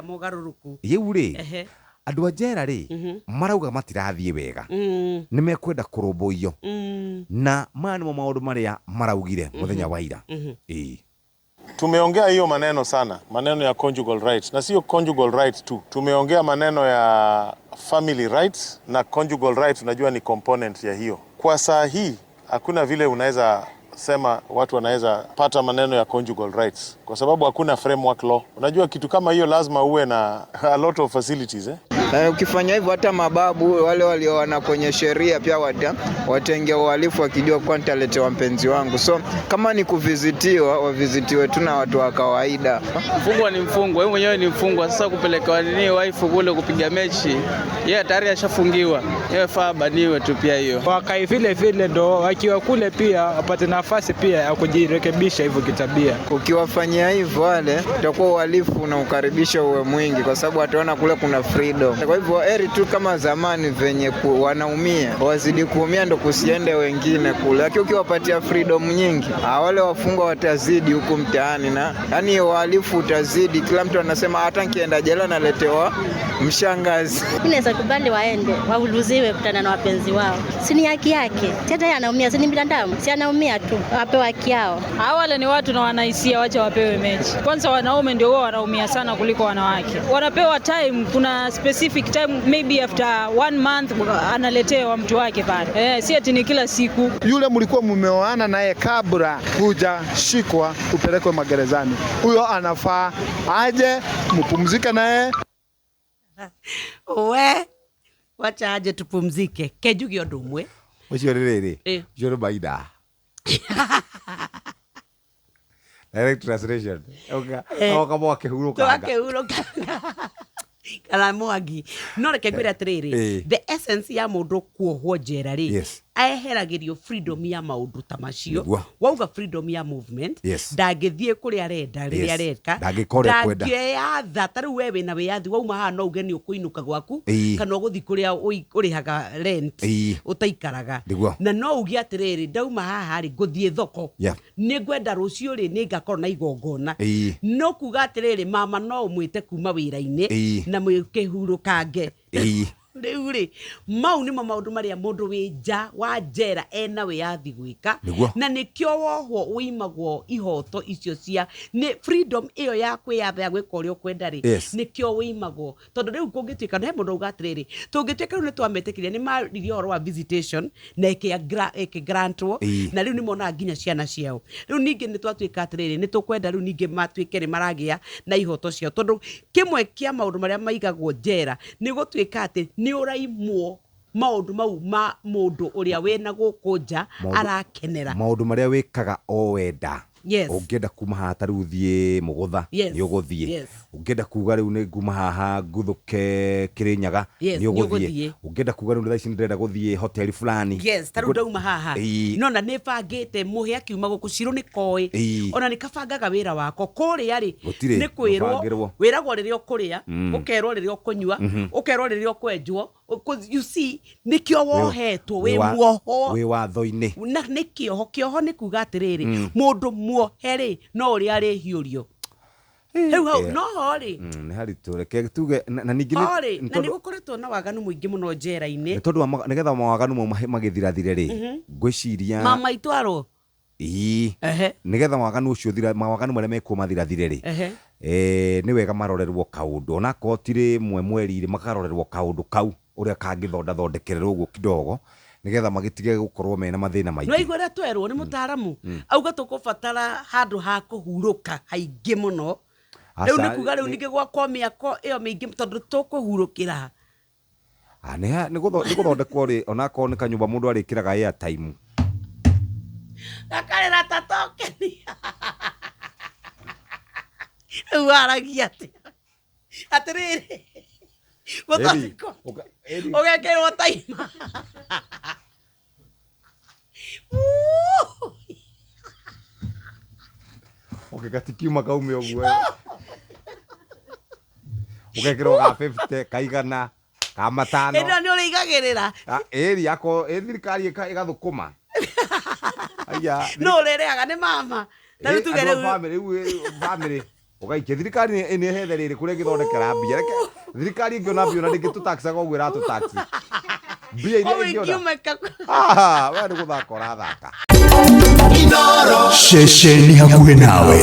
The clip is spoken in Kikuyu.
Mogarũrũku. Rĩu rĩ, andũ a njera rĩ, marauga matirathiĩ wega, nĩ mekwenda kũrũmbũiyo, na maya nĩmo maũndũ marĩa maraugire mũthenya wa ira. Ĩĩ. Tumeongea hiyo maneno sana, maneno ya conjugal rights, na sio conjugal rights tu. Tumeongea maneno ya family rights na conjugal rights, unajua ni component ya hiyo. Kwa saa hii hakuna vile unaweza sema watu wanaweza pata maneno ya conjugal rights kwa sababu hakuna framework law. Unajua kitu kama hiyo lazima uwe na a lot of facilities, eh? Ukifanya hivyo hata mababu wale walioana kwenye sheria pia wataingia uhalifu wakijua kuwa nitaletewa mpenzi wangu. So kama ni kuvizitiwa, wavizitiwe tu na watu wa kawaida. Mfungwa ni mfungwa, yeye mwenyewe ni mfungwa. Sasa kupeleka nini wife kule kupiga mechi, yeye tayari ashafungiwa, yeye faa baniwe tu pia hiyo. Wakae vile vile ndo wakiwa kule pia wapate nafasi pia ya kujirekebisha hivyo kitabia. Ukiwafanyia hivyo wale, utakuwa uhalifu na ukaribisha uwe mwingi, kwa sababu wataona kule kuna freedom. Kwa hivyo heri tu kama zamani venye wanaumia, wazidi kuumia ndo kusiende wengine kule. Lakini ukiwapatia freedom nyingi, wale wafungwa watazidi huku mtaani, na yani uhalifu utazidi. Kila mtu anasema hata nikienda jela naletewa mshangazi. Mimi naweza kubali waende wauluziwe kutana na wapenzi wao, si ni haki yake? Tena yeye anaumia, si ni binadamu? Si anaumia tu, wapewe haki yao. Hawa wale ni watu na wanahisia, wacha wapewe mechi. Kwanza wanaume ndio wao wanaumia sana kuliko wanawake. Wanapewa time, kuna specific time, maybe after 1 month analetewa mtu wake pale. Si ati ni kila siku. Yule mlikuwa mmeoana naye kabla hujashikwa upelekwe magerezani, huyo anafaa aje mpumzike naye. We wacha aje tupumzike. Kenjuge ũndũ ũmwe. Ũcio nĩ rĩrĩ, ũcio nĩ Maina. Direct translation. Oka mwakĩhurũkanga. Twakĩhurũkanga. Kana Mwangi. No reke ngwĩre atĩrĩrĩ, the essence ya mũndũ kuohwo njera rĩ, eheragĩrio freedom ya maũndũ ta macio. Wauga freedom ya movement, ndangĩthiĩ kũrĩa arenda rĩrĩa areka. Ndangĩka ũrĩa ekwenda. Ndangĩeyatha. Ta rĩu we wĩna wĩyathi, wauma haha no uge nĩ ũkũinũka gwaku, kana ũgũthiĩ kũrĩa ũrĩhaga rent, ũtaikaraga. Na no uge atĩrĩrĩ, ndauma haha rĩ, ngũthiĩ thoko. Nĩ ngwenda rũciũ rĩ, nĩ ngakorwo na igongona. No kuga atĩrĩrĩ, mama no ũmwĩte kuma wĩra-inĩ, na mwĩkĩhurũkange. Rĩu rĩ, mau nĩmo maũndũ marĩa mũndũ wĩ nja wa njera ena wĩyathi gwĩka. Na nĩkĩo wohwo ũimagwo ihoto icio cia nĩ freedom ĩyo ya kwĩyatha ya gwĩka ũrĩa ũkwenda rĩ, nĩkĩo ũimagwo. Tondũ rĩu kũngĩtuĩka, he mũndũ auga atĩrĩrĩ, tũngĩtuĩka rĩu nĩtwametĩkĩria, nĩ maririe ũhoro wa visitation na ĩkĩ-grantwo, na rĩu nĩmonaga nginya ciana ciao. Rĩu ningĩ nĩtwatuĩka atĩrĩrĩ, nĩtũkwenda rĩu ningĩ matuĩke nĩ maragĩa na ihoto ciao. Tondũ kĩmwe kĩa maũndũ marĩa maigagwo njera nĩ gũtuĩka atĩ nĩ ũraimwo maũndũ mau ma mũndũ ũrĩa wĩna gũkũ nja arakenera. Maũndũ marĩa wĩkaga o wenda. Ũngĩenda kuma haha ta rĩu ũthiĩ Mũgũtha, nĩ ũgũthiĩ. Ũngĩenda kuga rĩu nĩ nguma haha nguthũke Kĩrĩnyaga, nĩ ũgũthiĩ. Nĩ ũgũthiĩ. Ũngĩenda kuga rĩu thaa ici nĩ ndĩrenda gũthiĩ hoteli fulani. Yes, ta rĩu ndauma haha. No na nĩ bangĩte mũhĩa akiuma gũkũ Cirũ nĩ koĩ. Ona nĩ kabangaga wĩra wakwa. Kũrĩa rĩ, Gũtirĩ nĩ kwĩrwo, gũbangĩrwo. wĩragwo rĩrĩa ũkũrĩa, ũkerwo rĩrĩa ũkũnyua, ũkerwo rĩrĩa ũkwenjwo. You see, nĩkĩo wohetwo, wĩ muohwo. Wĩ watho-inĩ. Na nĩ kĩoho, kĩoho nĩ kuga atĩrĩrĩ, mũndũ muohe rĩ, no ũrĩa arĩhiũrio. Rĩu hau, no ho rĩ. Nĩ haritũ, reke tuge, na ningĩ Ho rĩ, nĩ na nĩ gũkoretwo na waganu mũingĩ mũno njera-inĩ. Nĩ tondũ wa nĩgetha mawaganu mau magĩthirathire rĩ, ngwĩciria Mama itwarwo. Ĩĩ. Nĩgetha waganu ũcio ũthira, mawaganu marĩa mekuo mathirathire rĩ, nĩ wega marorerwo kaũndũ, onakorwo ti rĩmwe mweri rĩ, makarorerwo kaũndũ kau ũrĩa kangĩthondathondekererwo ũguo kidogo, nĩgetha magĩtige gũkorwo mena mathĩna maingĩ. Nĩwaigua ũrĩa twerwo nĩ mũtaaramu? Auga tũkũbatara handũ ha kũhurũka haingĩ mũno. Rĩu nĩ kuga rĩu ningĩ gwakwo mĩako ĩyo mĩingĩ tondũ tũkũhurũkĩra. Nĩ gũthondekwo rĩ, onakorwo nĩ kanyũmba mũndũ arĩkĩraga airtime. Gakarĩra ta tokeni. Rĩu waragia atĩa? Atĩrĩrĩ, gũthondekwo. Eri. Ũgekĩrwo taima. Okay, gatikiuma kaume ũguo. Ũgekĩrwo ga 50, kaigana, ka matano. Ĩno nĩ ũrĩigagĩrĩra. Ĩri, akorwo, ĩ thirikari ĩgathũkũma. Aya, No ũrĩrĩaga nĩ mama. Ta rĩu tuge andũ a rĩu. family, rĩu, family. Ũgaikia thirikari nĩ ĩhethe rĩrĩ kũrĩa ĩngĩthondekera mbia. Reke thirikari ĩngĩona mbia ona ndĩngĩtũtaxaga ũguo ĩratũtax. Mbia iria ĩngĩona. Ah, we nĩ gũthaka ũrathaka. Ceceni hakuhĩ nawe.